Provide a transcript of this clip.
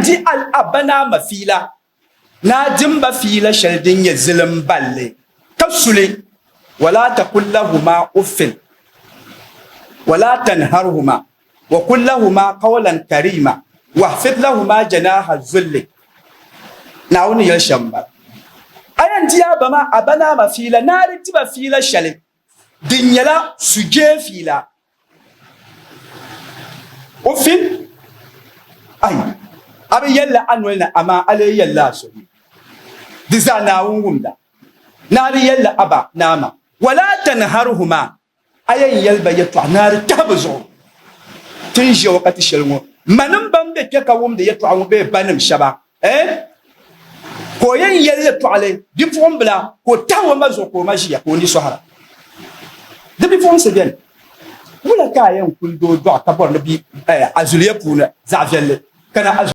di a ba ni a ma fiila, ni a dimba fiila shɛli din nyɛ zilim balli, ka su li. Wala taqul lahuma uffin wala tanharhuma wa qul lahuma qawlan karima wahfid lahuma janaha zulli. Naawuni ni yɛli shɛm m-bala. A yɛn di a ba maa, a ba ni a ma fiila, ni a di ti ba fiila shɛli din nyɛla sujee fiila. Uffin, ai, a bi yɛlli a noli ni, amaa a lee yɛlila a suhu ni. Di zaa Naawuni wumda. Ni a di yɛlli a ba ni a ma. Wala tanharhuma, a yɛn yɛli ba yɛtɔɣa ni a di tahi bɛ zuɣu. Ti ni ʒiya wakati shɛli ŋɔ, manim ban be kpe ka wumdi yɛtɔɣa ŋɔ bee banim shɛba, eh, ka o yɛn yɛli yɛtɔɣili bipuɣimbila ka o tahi o ma zuɣu ka o ma ʒiya ka o ni sɔhira. Di bipuɣinsi beni. Wula ka a yɛn kuli doo dɔɣi ka bɔri ni bi, eh, a zuliya puuni zaɣ viɛlli kana a.